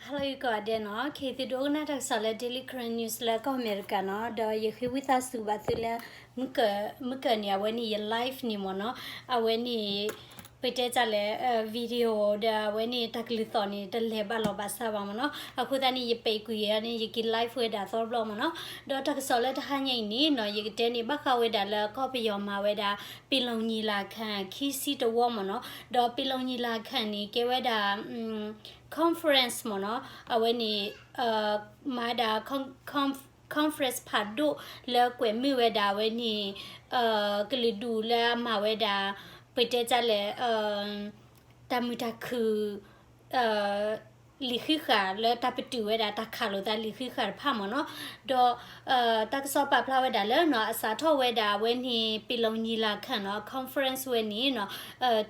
Hello ယကိးဂၤဒဲးနီၤ, ခဲအံၤသုဒိကနၣ်တၢ်ကစီၣ်လၢ Daily Karen News လၢကီၢ်အမဲရကၤနီၤ, ဒီးယဃ့ဝံသးစူၤဘၣ်သုလၢ မုၢ်ကၢၢ်န့ၣ် အဝဲန့ၣ်ယ live န့ၣ်မ့ၢ်နီၤ, အဝဲန့ၣ် ပတဲတၢ်လဲၣ် video ဒီးအဝဲန့ၣ်တၢ်ကလုၢ်သီၣ်န့ၣ် တလဲၤဘၣ်လီၤဘၣ်စးဘၣ်မ့ၢ်နီၤ, အဃိသတးန့ၣ် ယပဲာ်ကွံာ်အီၤန့ၣ် ယက့ၤ live ဝဲဒၣ်သီတဘျီမ့ၢ်နီၤ, ဒီးတၢ်ကစီၣ်လၢတဟါညါအံၤန့ၣ်နီၤ, ယကတဲန့ၣ် ဘၣ်ဃးဝဲဒၣ်လၢကီၢ်ပယီၤမၤဝဲဒၣ် ပ့ၤလီၤညီလာခံ ခံဆံတဝီမ့ၢ်နီၤ, ဒီးပ့ၤလီၤညီလာခံန့ၣ် ကဲဝဲဒၣ် conference မ့ၢ်နီၤ, အဝဲန့ၣ် မၤဝဲဒၣ် con- con- conference ဖးဒိၣ်လၢကွဲးမုာ်ဝဲဒၣ်အဝဲန့ၣ် ကလုာ်ဒူၣ်လၢအမၤဝဲဒၣ် ပတဲတၢ်လဲၣ် တၢ်မုာ်တၢ်ခုၣ် လံာ်ဃံးဃာ်လၢတၢ်ပတုာ်ဝဲဒၣ်တၢ်ခးလိာ်သးလံာ်ဃံးဃာ်တဖၣ်မ့ၢ်နီၤ, ဒီး တၢ်ကစီၣ်ပာ်ဖျါဝဲဒၣ်လၢနီၤ အစးထီၣ်ဝဲဒၣ်အဝဲန့ၣ် ပ့ၤလီၤညီလာခံနီၤ conference ဝဲန့ၣ်နီၤ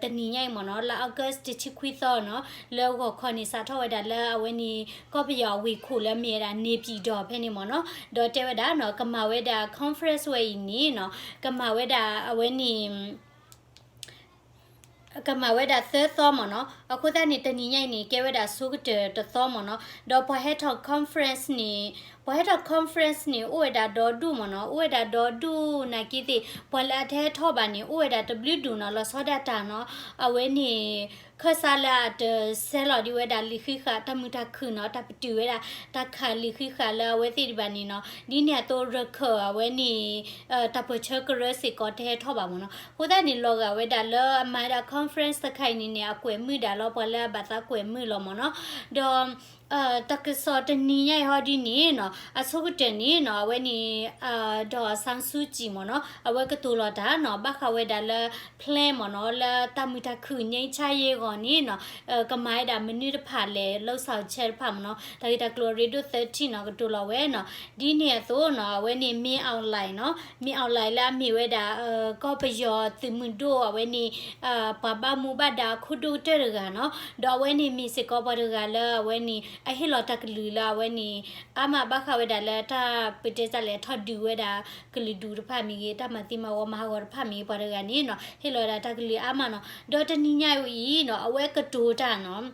တနံၤညါအံၤမ့ၢ်နီၤ လါ August တဆံခွံသီနီၤ လၢဂီၤခီန့ၣ် စးထီၣ်ဝဲဒၣ်လၢအဝဲန့ၣ် ကီၢ်ပယီၤအဝ့ၢ်ခိၣ်လၢမ့ၢ်ဝဲဒၣ် နေပြည်တော် ဖဲန့ၣ်မ့ၢ်နီၤ, ဒီးတဲဝဲဒၣ်နီၤ ကမၤဝဲဒၣ် conference ဝဲအံၤန့ၣ်နီၤ ကမၤဝဲဒၣ်အဝဲန့ၣ် ကမၤဝဲဒၣ်သၢသီမ့ၢ်နီၤ, အဃိသတးန့ၣ် တနံၤညါအံၤန့ၣ် ကဲဝဲဒၣ်ဆိကတၢၢ်တသီမ့ၢ်နီၤ, ဒီးပှၤဟဲထီၣ် conference န့ၣ် ပှၤဟဲထီၣ် conference န့ၣ် အိၣ်ဝဲဒၣ်ဒီဒူၣ်မ့ၢ်နီၤ, အိၣ်ဝဲဒၣ်ဒီဒူၣ်နာ်က့သ့ၣ် ပှၤလၢအတဟဲထီၣ်ဘၣ်န့ၣ် အိၣ်ဝဲဒၣ်တဘျုးဒူၣ်နီၤ, လီၤဆီဒၣ်တၢ်နီၤ, အဝဲန့ၣ် ခၢၣ်စးလၢအတဆဲးလီၤဒံးဝဲဒၣ်လံာ်ဃံးဃာ် တၢ်မုာ်တၢ်ခုၣ်နီၤ, တၢ်ပတုာ်ဝဲဒၣ် တၢ်ခးလံာ်ဃံးဃာ်လၢအဝဲသ့ၣ်ဒံးဘၣ်န့ၣ်နီၤ, ဒ်န့ၣ်အသိးရခၢၣ်အဝဲန့ၣ် တၢ်ပၢၢ်ဆၢကရၢစ့ၢ်ကီးတဟဲထီၣ်ဘၣ်မ့ၢ်နီၤ, အဃိသတးန့ၣ် လီၤဂာ်ဝဲဒၣ်လၢအမၤဝဲဒၣ် conference တခါအံၤန့ၣ်န့ၣ် အကွဲးမုာ်ဒၣ်လီၤ ပှၤလၢအဘၣ်သးကွဲးမုာ်လီၤမ့ၢ်နီၤ, ဒီး တၢ်ကစီၣ်တနံၤညါအံၤဟီဒ်န့ၣ်နီၤ, အဆိကတၢၢ်န့ၣ်နီၤ, အဝဲန့ၣ် ဒေါ်အောင်ဆန်းစုကြည် မ့ၢ်နီၤ, အဝဲကတိၤလီၤတၢ်နီၤ, ဘၣ်ဃးဝဲဒၣ်လၢ plan မ့ၢ်နီၤ, လၢတၢ်မုာ်တၢ်ခုၣ် ငြိမ်းချမ်းရေး အဂီၢ်န့ၣ်နီၤ, ကမၤဝဲဒၣ်မနုၤတဖၣ်လဲၣ် လုပ်ဆောင်ချက် တဖၣ်မ့ၢ်နီၤ, တၢ်ဂ့ၢ်တၢ်ကျိၤအရ့ဒိၣ်သၢထံၣ်နီၤ ကတိၤလီၤဝဲနီၤ, ဒ်န့ၣ်အသိးနီၤ, အဝဲန့ၣ် မင်းအောင်လှိုင် နီၤ, မင်းအောင်လှိုင် လၢအမ့ၢ်ဝဲဒၣ် ကီၢ်ပယီၤသုးမုၢ်ဒိၣ် အဝဲန့ၣ် ပှၤဘၣ်မူဘၣ်ဒါအခိၣ်ဒိၣ်ကတၢၢ်တဂၤနီၤ, ဒီးအဝဲန့ၣ်မ့ၢ်စ့ၢ်ကီးပှၤတဂၤလၢအဝဲန့ၣ် အဟ့ၣ်လီၤတၢ်ကလုၢ်လၢအဝဲန့ၣ် အါမးဘၣ်ဃးဝဲဒၣ်လၢတၢ်ပတဲတၢ်လဲၣ် ထီၣ်ဒုးဝဲဒၣ်ကလုာ်ဒူၣ်တဖၣ်မ့ၢ်ဂ့ၤ တၢ်မၤသံမၤဝီမၤဟးဂီၤတဖၣ်မ့ၢ်ဂ့ၤ ပှၤတဂၤန့ၣ်နီၤ ဟ့ၣ်လီၤဝဲဒၣ်တၢ်ကလုၢ်အါမးနီၤ, ဒီးတနံၤညါအံၤနီၤ အဝဲကတိၤတၢ်နီၤ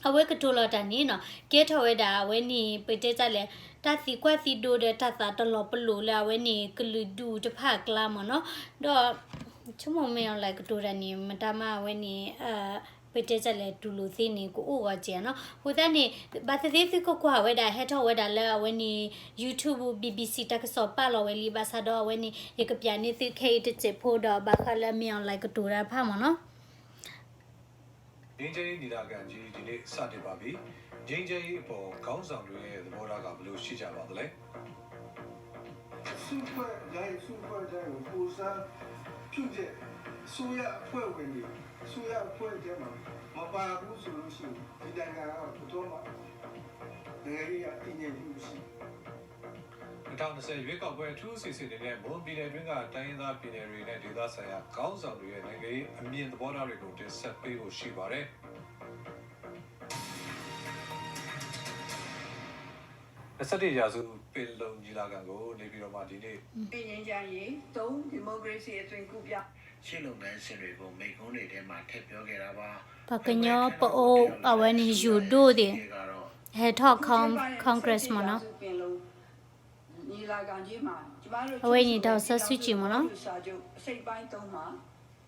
အဝဲကတိၤလီၤတၢ်န့ၣ်နီၤ ကဲထီၣ်ဝဲဒၣ်အဝဲန့ၣ် ပတဲတၢ်လဲၣ် တၢ်သံကွၢ်သံဒိးဒီးတၢ်သးတလီၤပလိာ်လၢအဝဲန့ၣ် ကလုာ်ဒူၣ်တဖၣ်အကျါမ့ၢ်နီၤ, ဒီး ဆိကမိၣ် မင်းအောင်လှိုင် ကတိၤတၢ်န့ၣ် မတၤမးအဝဲန့ၣ် ပတဲတၢ်လဲၣ် တူၢ်လိာ်သ့န့ၣ် ကအိၣ်ဂီၤစဲးနီၤ, အဃိသတးန့ၣ် ဘၣ်သ့ၣ်သ့ၣ်သုကကွၢ်ဝဲဒၣ် ဟဲထီၣ်ဝဲဒၣ်လၢအဝဲန့ၣ် YouTube BBC တၢ်ကစီၣ်ပာ်လီၤဝဲလံ ဘၣ်ဆၣ်ဒီးအဝဲန့ၣ် ယကပျးန့ၢ်သုခဲအံၤတစဲးဖိဒီး ဘၣ်ဃးလၢ မင်းအောင်လှိုင် ကတိၤတၢ်တဖၣ်မ့ၢ်နီၤ ငြိမ်းချမ်းရေးညီလာခံကြီး ဒီနေ့စတင်ပါပြီ။ ငြိမ်းချမ်းရေးအပေါ် ခေါင်းဆောင်တွေရဲ့ သဘောထားက ဘယ်လိုရှိကြပါသလဲ။ စုဖွဲ့တိုင်း စုဖွဲ့တိုင်းကို ကိုယ်စားပြုတဲ့ အစိုးရအဖွဲ့ဝင်တွေ အစိုးရအဖွဲ့ထဲမှာ မပါဘူးဆိုလို့ရှိရင် ဒီနိုင်ငံကတော့ ဘယ်တော့မှ နိုင်ငံရေးအရ တည်ငြိမ်မှုမရှိဘူး။ နှစ်ထောင်နှစ်ဆယ့် ရွေးကောက်ပွဲအထူးအစီအစဉ်အနေနဲ့ မွန်ပြည်နယ်အတွင်းက တိုင်းရင်းသားပြည်နယ်တွေနဲ့ ဒေသဆိုင်ရာခေါင်းဆောင်တွေရဲ့ နိုင်ငံရေးအမြင်သဘောထားတွေကို တင်ဆက်ပေးဖို့ရှိပါတယ်။ နှစ်ဆယ့်တစ်ရာစုပင်လုံညီလာခံကို နေပြည်တော်မှာ ဒီနေ့ ငြိမ်းချမ်းရေး၊ သုံး၊ ဒီမိုကရေစီအသွင်ကူးပြောင်း ရှေ့လုပ်ငန်းစဉ်တွေကို မိန့်ခွန်းတွေထဲမှာ ထည့်ပြောခဲ့တာပါ။ ပှၤကညီပအိၣ် အဝဲန့ၣ် ယိၤဒိၣ်သ့ၣ် ဟဲထီၣ် con- Congress မ့ၢ်နီၤ အဝဲန့ၣ် ဒေါ်အောင်ဆန်းစုကြည် မ့ၢ်နီၤ အစိပ်ပိုင်းသုံးမှာ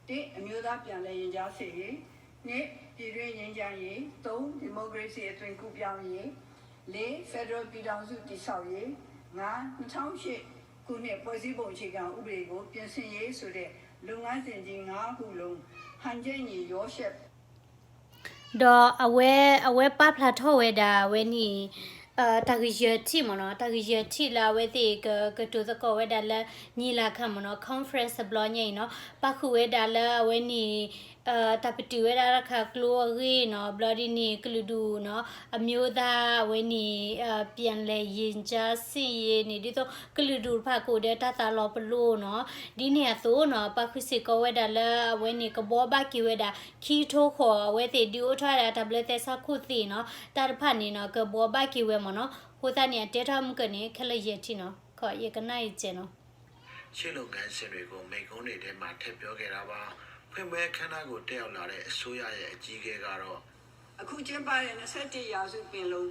တစ်၊ အမျိုးသားပြန်လည်ရင်ကြားစေ့ရေး၊ နှစ်၊ ပြည်တွင်းငြိမ်းချမ်းရေး၊ သုံး၊ ဒီမိုကရေစီအသွင်ကူးပြောင်းရေး၊ လေး၊ ဖက်ဒရယ်ပြည်ထောင်စုတည်ဆောက်ရေး၊ ငါး၊ နှစ်ထောင်ရှစ်ခုနှစ်ဖွဲ့စည်းပုံအခြေခံဥပဒေကိုပြင်ဆင်ရေးဆိုတဲ့လုပ်ငန်းစဉ်ကြီးငါးခုလုံးဟန်ချက်ညီရောရှက် ဒီးအဝဲ အဝဲပာ်ဖျါထီၣ်ဝဲဒၣ်အဝဲန့ၣ် တၢ်ကယၢၢ်ထံၣ်မ့ၢ်နီၤ တၢ်ကယၢၢ်ထံၣ်လၢအဝဲသ့ၣ်က ကတိၤသကိးဝဲဒၣ်လၢ ညီလာခံ မ့ၢ်နီၤ conference တဘျီညါအံၤနီၤ ပာ်ဃုာ်ဝဲဒၣ်လၢအဝဲန့ၣ် တၢ်ပတုာ်ဝဲဒၣ်တၢ်ခးကျိအဂ့ၢ်နီၤ ဘျီဒ်န့ၣ် ကလုာ်ဒူၣ်နီၤ အမျိုးသား အဝဲန့ၣ် ပြန်လည်ရင်ကြားစေ့ရေးန့ၣ် ဒ်သိးကလုာ်ဒူၣ်တဖၣ်ကအိၣ်ဒီးတၢ်သးလီၤပလိာ်နီၤ ဒ်န့ၣ်အသိးနီၤ ပာ်ဃုာ်စ့ၢ်ကီးဝဲဒၣ်လၢအဝဲန့ၣ် ကဘှီဘၣ်က့ၤဝဲဒၣ် ခံကထိဃိး အဝဲသ့ၣ်ဒုးအိၣ်ထီၣ်ဝဲဒၣ်တၢ်ဘျၢသဲစးခိၣ်သ့ၣ်နီၤ တၢ်တဖၣ်န့ၣ်နီၤ ကဘှီဘၣ်က့ၤဝဲမ့ၢ်နီၤ အဃိသတးန့ၣ် အတဲထီၣ်မုၢ်ကၢၢ်န့ၣ် ခဲလၢာ်ယဲၢ်ထံၣ်နီၤ ယကနၣ်ယကဲးနီၤ ရှေ့လုပ်ငန်းစဉ်တွေကို မိန့်ခွန်းတွေထဲမှာ ထည့်ပြောခဲ့တာပါ။ ဖွင့်ပွဲအခမ်းအနားကို တက်ရောက်လာတဲ့ အစိုးရရဲ့ အကြီးအကဲကတော့ အခုကျင်းပတဲ့ နှစ်ဆယ့်တစ်ရာစု ပင်လုံ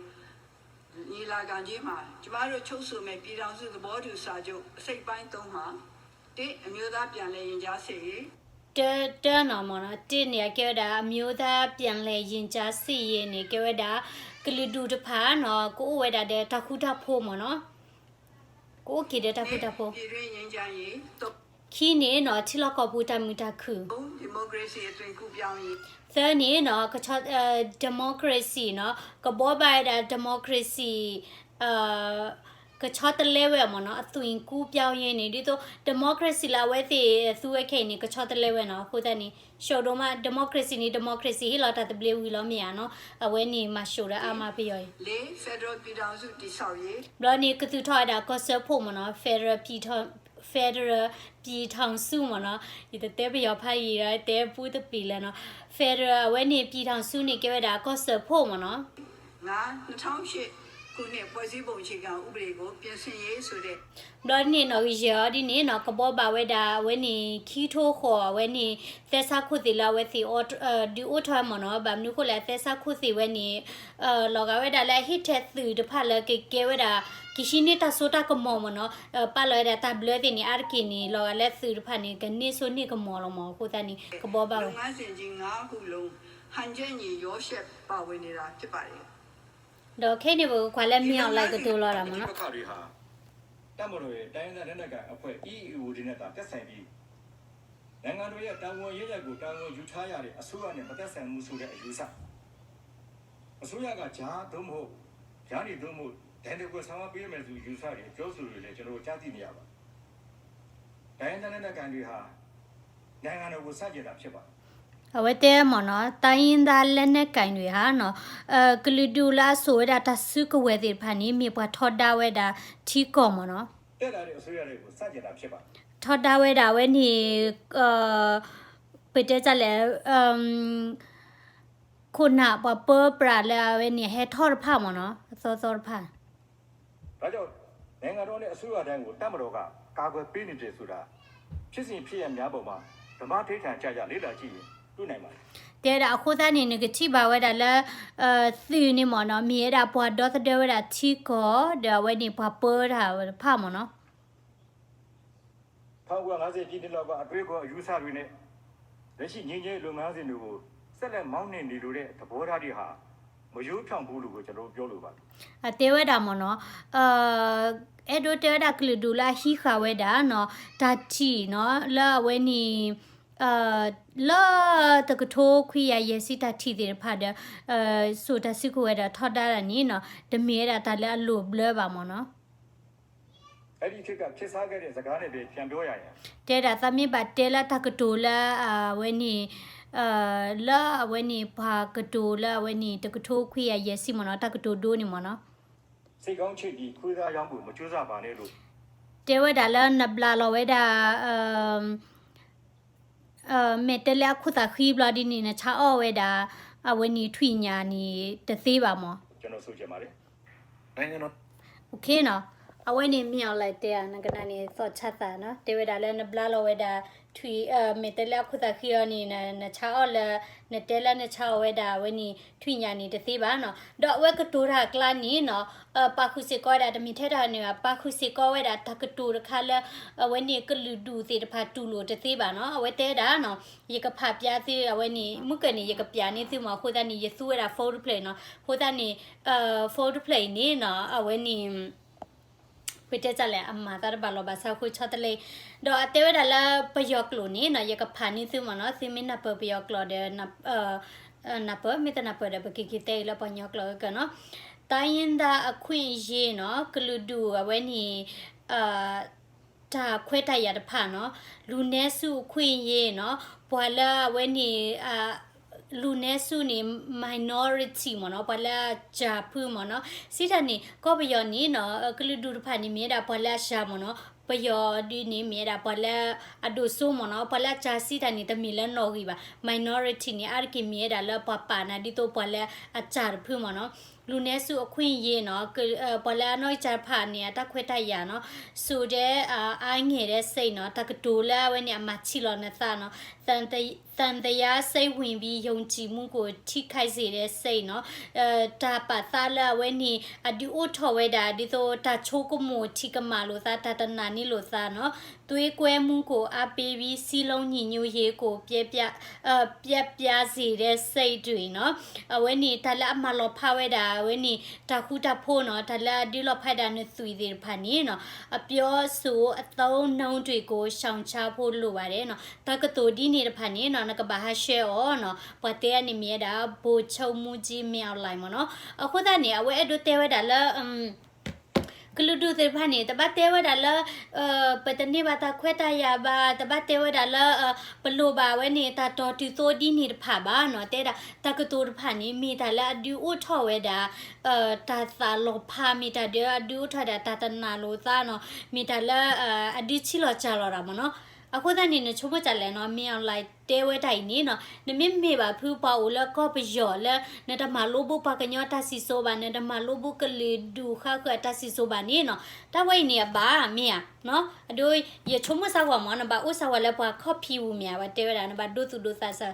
ညီလာခံကြီးမှာ ကျမတို့ချုပ်ဆိုမယ့် ပြည်ထောင်စုသဘောတူစာချုပ် အစိတ်အပိုင်းသုံးမှာ တစ်၊ အမျိုးသားပြန်လည်ရင်ကြားစေ့ရေး တၢနီၤမ့ၢ်နီၤ, တၢန့ၣ် အကဲဝဲဒၣ် အမျိုးသားပြန်လည်ရင်ကြားစေ့ရေးန့ၣ် ကဲဝဲဒၣ် ကလုာ်ဒူၣ်တဖၣ်နီၤ ကအိၣ်ဝဲဒၣ်ဒီးတၢ်ဃူတၢ်ဖိးမ့ၢ်နီၤ, ကအိၣ်က့ၤဒီးတၢ်ဃူတၢ်ဖိး. ခံန့ၣ်နီၤ ထံလီၢ်ကီၢ်ပူၤတၢ်မုာ်တၢ်ခုၣ်. သၢန့ၣ်နီၤ ကဆီ democracy နီၤ ကဘှီဘၣ်ဝဲဒၣ် democracy ကဆီတလဲဝဲမ့ၢ်နီၤ, အသွင်ကူးပြောင်းရေးန့ၣ် ဒ်သိး democracy လၢအဝဲသ့ၣ်သူဝဲခဲအံၤန့ၣ် ကဆီတလဲဝဲနီၤ, အဃိသတးန့ၣ် ရှုပ်ဒိၣ်မး democracy န့ၣ် democracy ဟ့ၣ်လီၤတၢ်သဘျ့ဝံၤလီၤမ့ၢ်ဧါနီၤ, အဝဲန့ၣ်မၤရှုပ်ဒီးအါမးပယီၤအံၤ. ဘျီန့ၣ် ကသူၣ်ထီၣ်ဝဲဒၣ်ကီၢ်စၢဖှိၣ်မ့ၢ်နီၤ, federal ပြည်ထောင်စု federal ပြည်ထောင်စုမ့ၢ်နီၤ, ယတတဲပယီၤဖးယံာ်ဒီး တဲပူတပံၤလၢၤနီၤ, federal အဝဲန့ၣ် ပြည်ထောင်စုန့ၣ် ကဲဝဲဒၣ်ကီၢ်စၢဖှိၣ်မ့ၢ်နီၤ. ခုနှစ် ဖွဲ့စည်းပုံအခြေခံဥပဒေကို ပြင်ဆင်ရေးဆိုတဲ့ ဘျီန့ၣ်နီၤ ကယဲၢ်အီၤဒ်န့ၣ်နီၤ ကဘှီဘၣ်ဝဲဒၣ် အဝဲန့ၣ် ခံထိဃီၤ အဝဲန့ၣ် သဲစးခိၣ်သ့ၣ်လၢအဝဲသ့ၣ် ဒုးအိၣ်ထီၣ်မ့ၢ်နီၤ, ဘၣ်မနုၤဃိလဲၣ် သဲစးခိၣ်သ့ၣ်ဝဲန့ၣ် လီၤဂာ်ဝဲဒၣ်လၢအဟ့ၣ်ထဲးသုးတဖၣ်လၢကကဲဝဲဒၣ် ကဟံးန့ၢ်တၢ်စိတၢ်ကမီၤမ့ၢ်နီၤ, ပာ်လီၤဝဲဒၣ်တၢ်ဘျၢသ့ၣ်န့ၣ် အါတက့ၢ်န့ၣ် လီၤဂာ်လၢသုးတဖၣ်န့ၣ် ကန့ၢ်စိန့ၢ်ကမီၤလီၤမ့ၢ်, အဃိသတးန့ၣ် ကဘှီဘၣ်ဝဲ လုပ်ငန်းစဉ်ကြီးငါးခုလုံး ဟန်ချက်ညီရောရှက်ပါဝင်နေတာဖြစ်ပါတယ်. ဒီးခဲအံၤန့ၣ် ပကကွၢ်လၢမ့ၢ်အီၤလၢကတိၤလီၤတၢ်မ့ၢ်နီၤ. ပဋိပက္ခတွေဟာ တပ်မတော်ရဲ့ တိုင်းရင်းသားလက်နက်ကိုင်အဖွဲ့ အီအီအိ တွေနဲ့သာ သက်ဆိုင်ပြီး နိုင်ငံတော်ရဲ့ တာဝန်ရေးတဲ့ကို တာဝန်ယူထားရတဲ့ အစိုးရနဲ့ မသက်ဆိုင်ဘူးဆိုတဲ့ အယူအဆ၊ အစိုးရက ကြား သို့မဟုတ် ကြားနေ သို့မဟုတ် ဒဏ်တွေ ဆောင်ရွက်ပေးမယ်ဆို ယူဆတွေ ပြောဆိုတွေလည်း ကျွန်တော်တို့ ကြားသိနေရပါတယ်။ တိုင်းရင်းသားလက်နက်ကိုင်တွေဟာ နိုင်ငံတော်ကို ဆန့်ကျင်တာ ဖြစ်ပါတယ်. အဝဲတဲမ့ၢ်နီၤ တိုင်းရင်းသားလက်နက်ကိုင်တွေဟာနီၤ ကလုာ်ဒူၣ်လၢအစိာ်ဝဲဒၣ်တၢ်စုကဝဲၤသ့ၣ်တဖၣ်န့ၣ် မ့ၢ်ပှၤထီဒါဝဲဒၣ်ထံကီၢ်မ့ၢ်နီၤ, ထီဒါဝဲဒၣ်အဝဲန့ၣ် ပတဲတၢ်လဲၣ် ခိၣ်နၢ်ပှၤပၢပြးလၢအဝဲန့ၣ် ဟဲထီၣ်တဖၣ်မ့ၢ်နီၤ အသီသီတဖၣ် ဒါကြောင့် နိုင်ငံတော်နဲ့ အစိုးရတိုင်းကို တပ်မတော်က ကာကွယ်ပေးနေတယ်ဆိုတာ ဖြစ်စဉ်ဖြစ်ရပ်များပေါ်မှာ ဓမ္မဓိဋ္ဌာန်ကျကျ လေ့လာကြည့်ရင် တွေ့နိုင်ပါတယ်. တဲဒၣ်အဃိသတးန့ၣ် နကထံၣ်ဘၣ်ဝဲဒၣ်လၢ သုးန့ၣ်မ့ၢ်နီၤ မ့ၢ်ဝဲဒၣ်ပှၤဒီသဒၢဝဲဒၣ်ထံကီၢ် ဒီးအဝဲန့ၣ်ပှၤပၢတၢ်တဖၣ်မ့ၢ်နီၤ. ထောင့်ကိုးရာငါးဆယ်ပြည့်နှစ်လောက်က အတွေးအခေါ်အယူအဆတွေနဲ့ လက်ရှိငြိမ်းချမ်းရေးလုပ်ငန်းစဉ်တွေကို ဆက်လက်မောင်းနှင်နေလိုတဲ့ သဘောထားတွေဟာ မရိုးဖြောင့်ဘူးလို့ကို ကျွန်တော်တို့ ပြောလိုပါတယ်. အတဲဝဲဒၣ်မ့ၢ်နီၤ အဲၣ်ဒိးတဲဝဲဒၣ်ကလုာ်ဒူၣ်လၢအဟံးဃာ်ဝဲဒၣ်နီၤ တၢ်ထံၣ်နီၤ လၢအဝဲန့ၣ် လၢတကထိခွံကယၤယဲၢ်ဆံတၢ်ထံၣ်သ့ၣ်တဖၣ်ဒီး စိာ်တၢ်စုကဝဲၤဒီးထီဒါတၢ်န့ၣ်နီၤ တမ့ၢ်ဝဲဒၣ်တၢ်လၢအလိၣ်ဘျၢဘၣ်မ့ၢ်နီၤ. အဲဒီခေတ်က ခေတ်စားခဲ့တဲ့ စကားနဲ့ပဲ ပြန်ပြောရရင် တဲဒၣ်သးမ့ၢ်ဘၣ်တဲလၢတၢ်ကတိၤလၢအဝဲန့ၣ် လၢအဝဲန့ၣ် ပှၤကတိၤလၢအဝဲန့ၣ် တကထိခွံကယၤယဲၢ်ဆံမ့ၢ်နီၤ တၢ်ကတိၤဒိန့ၣ်မ့ၢ်နီၤ စစ်ကောင်းချစ်ပြီး ခွေးသားရောင်းဖို့ မကြိုးစားပါနဲ့လို့ တဲဝဲဒၣ်လၢနဘျးလီၤဝဲဒၣ် မဲာ်တဲးလဲးအခိၣ်သးဃံဘျီဒ်န့ၣ် နဆါအီၣ်ဝဲဒၣ် အဝဲန့ၣ်ထွံၣ်ညၣ်န့ၣ် တသ့ဘၣ်မ့ၢ် ကျွန်တော်ဆိုချင်ပါတယ် နိုင်ငံတော် နီၤ အဝဲန့ၣ်မ့ၢ်အီၤလၢတဲ နကနၣ်န့ၣ် သီၣ်ဆါသးနီၤ တဲဝဲဒၣ်လၢနဘျါလီၤဝဲဒၣ် ထွံၣ် မဲာ်တဲးလဲးအခိၣ်သးဃံအီၤန့ၣ် နဆါအီၣ်လၢ နတဲလၢနဆါအီၣ်ဝဲဒၣ် အဝဲန့ၣ် ထွံၣ်ညၣ်န့ၣ် တသ့ဘၣ်နီၤ ဒီးအဝဲကတိၤတၢ်အကျါန့ၣ်နီၤ ပာ်ဃုာ်စ့ၢ်ကီးဝဲဒၣ် တမ့ၢ်ထဲတၢ်န့ၣ်ဘၣ် ပာ်ဃုာ်စ့ၢ်ကီးဝဲဒၣ် တၢ်ကတိၤတခါလၢ အဝဲန့ၣ်ကလုာ်ဒူၣ်သ့ၣ်တဖၣ်တူၢ်လိာ်တသ့ဘၣ်နီၤ အဝဲတဲဒၣ်နီၤ ယကဖးပျးသု အဝဲန့ၣ် မုၢ်ကၢၢ်န့ၣ် ယကပျးန့ၢ်သုမ့ၢ်အဃိသတးန့ၣ် ယသူဝဲဒၣ် phone တဖျၢၣ်နီၤ အဃိသတးန့ၣ် phone တဖျၢၣ်အံၤန့ၣ်နီၤ အဝဲန့ၣ် ပတဲတၢ်လဲၣ် အမၤသးတဘၣ်လီၤဘၣ်ဆၣ်အဃိဆီတလဲ ဒီးအတဲဝဲဒၣ်လၢပယီၤကျိာ်န့ၣ်နီၤ ယကဖးန့ၢ်သုမ့ၢ်နီၤ သုမ့ၢ်နၢ်ပၢၢ်ပယီၤကျိာ်ဒီး နၢ်ပၢၢ် မ့ၢ်တနၢ်ပၢၢ်ဒီး ပကက့ၤတဲအံၤလၢပှၤကညီကျိာ်ကကနီၤ တိုင်းရင်းသားအခွင့်အရေးနီၤ ကလုာ်ဒူၣ်အဝဲန့ၣ် တၢ်ခွဲးတၢ်ယာ်တဖၣ်နီၤ လူနည်းစုအခွင့်အရေးနီၤ ပှၤလၢအဝဲန့ၣ် လူနည်းစုန့ၣ် minority မ့ၢ်နီၤ ပှၤလၢအစှၤဖုမ့ၢ်နီၤ စံးတၢ်န့ၣ် ကီၢ်ပယီၤန့ၣ်နီၤ ကလုာ်ဒူၣ်တဖၣ်န့ၣ် မ့ၢ်ဝဲဒၣ်ပှၤလၢအစှၤမ့ၢ်နီၤ ပယီၤဒ်န့ၣ် မ့ၢ်ဝဲဒၣ်ပှၤလၢအဒိၣ်စိမ့ၢ်နီၤ ပှၤလၢအစှၤစံးတၢ်န့ၣ် တမ့ၢ်လၢနီၣ်ဂံၢ်ဘၣ် minority န့ၣ် အါတက့ၢ်မ့ၢ်ဝဲဒၣ်လၢပှၤပာ်နၤဒ်သိးပှၤလၢအစှၤတဖုမ့ၢ်နီၤ လူနည်းစုအခွင့်အရေးနီၤ, ပှၤလၢအနီၢ်ကစၢ်တဖၣ်န့ၣ် အတၢ်ခွဲးတၢ်ယာ်နီၤ, စိတ်ဓာတ်အားငယ်တဲ့စိတ်နီၤ, တၢ်ကတိၤလၢအဝဲန့ၣ် အမၤဆံးလီၤနသးနီၤ, သံသယစိတ်ဝင်ပြီး ယုံကြည်မှုကိုထိခိုက်စေတဲ့စိတ်နီၤ, တၢ်ပာ်သးလၢအဝဲန့ၣ် အဒုးအိၣ်ထီၣ်ဝဲဒၣ် ဒ်သိးတၢ်ဆိကမိၣ် ထံကမၣ်လိာ်သး တၢ်တနာ်န့ၢ်လိာ်သးနီၤ, သွေးကွဲမှုကိုအားပေးပြီး စည်းလုံးညီညွတ်ရေးကို ပျက်ပြား ပျက်ပြားစေတဲ့စိတ်တွေနီၤ, အဝဲန့ၣ် တၢ်လၢအမၤလီၤဖးဝဲဒၣ် အဝဲန့ၣ် တၢ်ဃူတၢ်ဖိးနီၤ, တၢ်လၢအဒုးလီၤဖးဒၣ်နသွံၣ်သ့ၣ်တဖၣ်န့ၣ်နီၤ, အပြောဆိုအသုံးအနှုန်းတွေကို ရှောင်ရှားဖို့လိုပါတယ်နီၤ, တၢ်ကတိၤဒ်န့ၣ်တဖၣ်န့ၣ်နီၤ နကဘၣ်ဟးဆှဲးအီၤနီၤ, ပှၤတဲန့ၣ်မ့ၢ်ဝဲဒၣ် ဗိုလ်ချုပ်မှူးကြီး မင်းအောင်လှိုင် မ့ၢ်နီၤ, အဃိသတးန့ၣ် အဝဲအဲၣ်ဒိးတဲဝဲဒၣ်လၢ ကလုာ်ဒူၣ်သ့ၣ်တဖၣ်န့ၣ် တဘၣ်တဲဝဲဒၣ်လၢ ပတန့ၢ်ဘၣ်တၢ်ခွဲးတၢ်ယာ်ဘၣ်, တဘၣ်တဲဝဲဒၣ်လၢ ပလိၣ်ဘၣ်ဝဲန့ၣ် တၢ်တီၢ်တုၤသိးဒ်န့ၣ်တဖၣ်ဘၣ်နီၤ, တဲဒၣ်တၢ်ကတိၤတဖၣ်န့ၣ် မ့ၢ်တၢ်လၢအဒုးအိၣ်ထီၣ်ဝဲဒၣ် တၢ်သးလီၤဖး, မ့ၢ်တၢ်ဒုးအဒုးအိၣ်ထီၣ်ဒၣ်တၢ်တနာ်လိာ်သးနီၤ, မ့ၢ်တၢ်လၢ အဒုးဆံးလီၤစၢ်လီၤတၢ်မ့ၢ်နီၤ, အဃိသတးန့ၣ် နဆိကမိၣ်ဒ်လဲၣ်နီၤ, မင်းအောင်လှိုင် တဲဝဲတၢ်အံၤန့ၣ်နီၤ, နမ့ၢ်မ့ၢ်ဘၣ်ဖုပှၤအိၣ်လၢကီၢ်ပယီၤလၢ နတမၤလိဘူးပှၤကညီတၢ်စံၣ်စိၤဘၣ်, နတမၤလိဘူးကလုာ်ဒူၣ်ဃါဃၢၤအတၢ်စံၣ်စိၤဘၣ်န့ၣ်နီၤ, တၢ်ဝဲအံၤန့ၣ်အဘၣ် မ့ၢ်ဧါ, အဒိ ယဆိကမိၣ်စၢ်ဝဲမ့ၢ် နဘၣ်အိၣ်စၢ်ဝဲလၢပှၤခီၣ်ဖံးပူၤမ့ၢ်ဧါ, ပှၤတဲဝဲဒၣ် နဘၣ်ဒိသူၣ်ဒိသးစၢ်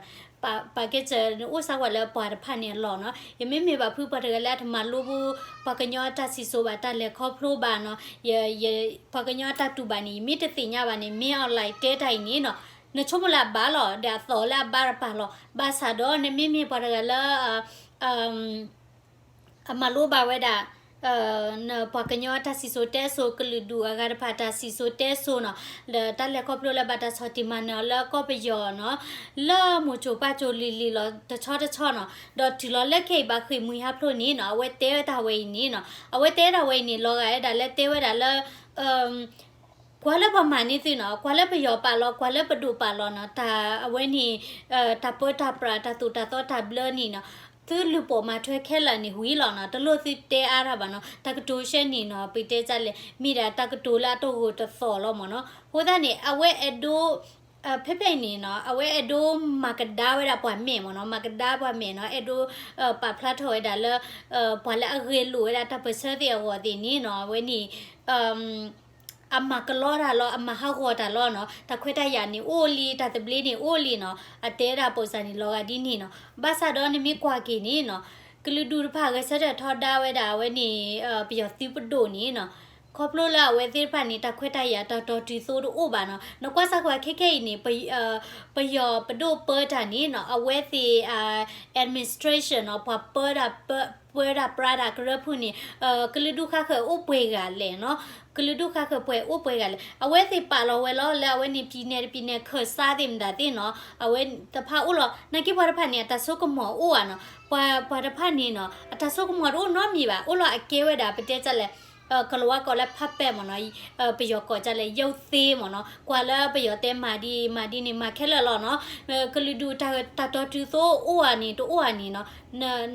ပာ်ကဲစၢၤ နအိၣ်စၢ်ဝဲလၢပှၤတဖၣ်န့ၣ်အလီၢ်နီၤ, ယမ့မ့ၢ်ဘၣ်ဖုပှၤတဂၤလၢအတမၤလိဘူး ပှၤကညီအတၢ်စံၣ်စိၤဘၣ် တၢ်လဲၤခီဖျိဘၣ်နီၤ, ပှၤကညီအတၢ်တူၢ်ဘၣ်န့ၣ် ယမ့ၢ်တသ့ၣ်ညါဘၣ်န့ၣ် မင်းအောင်လှိုင် တဲတၢ်အံၤန့ၣ်နီၤ, နဆိကမိၣ်လၢအဘၣ်လီၤ, ဒီးအသီၣ်လၢအဘၣ်တပၤလီၤ, ဘၣ်ဆၣ်ဒီးနမ့မ့ၢ်ပှၤတဂၤလၢ အမၤလိဘၣ်ဝဲဒၣ် နပှၤကညီတၢ်စံၣ်စိၤတဲစိၤ ကလုာ်ဒူၣ်အဂၤတဖၣ်တၢ်စံၣ်စိၤတဲစိၤနီၤ, ဒီးတၢ်လဲၤခီဖျိလၢဘၣ်တၢ်ဆီၣ်တံၢ်မၤနၢၤအီၤလၢကီၢ်ပယီၤနီၤ, လၢမိၢ်စိၤပၢ်စိၤလံၤလံၤလီၤတဆီတဆီနီၤ, ဒီးတုၤလီၤလၢခဲအံၤဘၣ်ဃ့ၢ်မှံဟးဖျိးန့ၣ်နီၤ, အဝဲတဲဝဲတၢ်ဝဲအံၤန့ၣ်နီၤ, အဝဲတဲဒၣ်ဝဲအံၤန့ၣ် လီၤဂာ်ဝဲဒၣ်လၢတဲဝဲဒၣ်လၢ ကွၢ်လၢပှၤမၤန့ၢ်သုနီၤ, ကွၢ်လၢပယီၤပာ်လီၤ, ကွၢ်လၢပဒိၣ်ပာ်လီၤနီၤ, တၢ်အဝဲန့ၣ် တၢ်ပၢတၢ်ပြး တၢ်သိၣ်တၢ်သီတၢ်ဘျၢန့ၣ်နီၤ, သုလူၤပိာ်မၤထွဲခဲလၢာ်န့ၣ်ဝံၤလီၤနီၤ, တလိၣ်သုတဲအါတၢ်ဘၣ်နီၤ, တၢ်ကတိၤရှဲန့ၣ်နီၤ ပတဲဒ်လဲၣ် မ့ၢ်ဒၣ်တၢ်ကတိၤလၢအတဂိာ်တသီၣ်လီၤမ့ၢ်နီၤ, အဃိသတးန့ၣ် အဝဲအဲၣ်ဒိး ဖဲဖဲအံၤန့ၣ်နီၤ အဝဲအဲၣ်ဒိးမၤကဒါဝဲဒၣ်ပှၤမဲာ်မ့ၢ်နီၤ, မၤကဒါပှၤမဲာ်နီၤ, အဲၣ်ဒိး ပာ်ဖျါထီၣ်ဝဲဒၣ်လၢ ပှၤလၢအဂဲၤလိာ်ဝဲဒၣ်တၢ်ပၢၢ်ဆၢသ့ၣ်အဂီၢ်သ့ၣ်န့ၣ်နီၤ, အဝဲန့ၣ် အမၤကလီတၢ်လီၤ, အမၤဟးဂီၤတၢ်လီၤနီၤ, တၢ်ခွဲးတၢ်ယာ်န့ၣ်အိၣ်လံ, တၢ်သဘျ့န့ၣ်အိၣ်လံနီၤ, အတဲဒၣ်ပိာ်စၢ်န့ၣ် လီၤဂာ်ဒ်န့ၣ်နီၤ, ဘၣ်ဆၣ်ဒီးနမ့ၢ်ကွၢ်က့ၤန့ၣ်နီၤ, ကလုာ်ဒူၣ်တဖၣ်ဂဲၤဆၢထၢၣ်ထီဒါဝဲဒၣ်အဝဲန့ၣ် ပယီၤသုးပဒိၣ်န့ၣ်နီၤ, ခီဖျိလၢအဝဲသ့ၣ်တဖၣ်န့ၣ် တၢ်ခွဲးတၢ်ယာ်တၢ်တီၤတုၤသိးတအိၣ်ဘၣ်နီၤ, နကွၢ်စၢ်ကွၢ်ခဲခဲအံၤန့ၣ် ပယီၤပဒိၣ်ပၢတၢ်န့ၣ်နီၤ, အဝဲသ့ၣ် administration နီၤ, ပှၤပၢတၢ် ပၢတၢ်ပြးတၢ်ကရၢဖုန့ၣ် ကလုာ်ဒူၣ်ဃါဃၢၤအိၣ်ပှဲၤဂၤလဲၣ်နီၤ, ကလုာ်ဒူၣ်ဃါဃၢၤပှဲၤအိၣ်ပှဲၤဂၤလဲၣ်, အဝဲသ့ၣ်ပာ်လီၤဝဲလီၤ လၢအဝဲန့ၣ် ပြည်နယ်တပြည်နယ် ခၢၣ်စးသ့ၣ်မတၤသ့ၣ်နီၤ, အဝဲတဖၣ်အိၣ်လီၤ, နာ်က့ပှၤတဖၣ်န့ၣ် အတၢ်ဆိကမိၣ်အိၣ်ဧါနီၤ, ပှၤ ပှၤတဖၣ်န့ၣ်နီၤ အတၢ်ဆိကမိၣ်တအိၣ်နီတမံၤဘၣ်, အိၣ်လီၤအကဲဝဲဒၣ် ပတဲဒ်လဲၣ် ကလၤဝါကိးလၢ puppet မ့ၢ်နီၤ, ပယီၤကိးဒ်လဲၣ် ရုပ်သေး မ့ၢ်နီၤ, ကွၢ်လၢပယီၤတဲမၤဒ် မၤဒ်န့ၣ် မၤခဲလၢာ်လီၤနီၤ, ကလုာ်ဒူၣ်တၢ်တီၤတုၤသိးအိၣ်ဧါန့ၣ် တအိၣ်ဧါန့ၣ်နီၤ,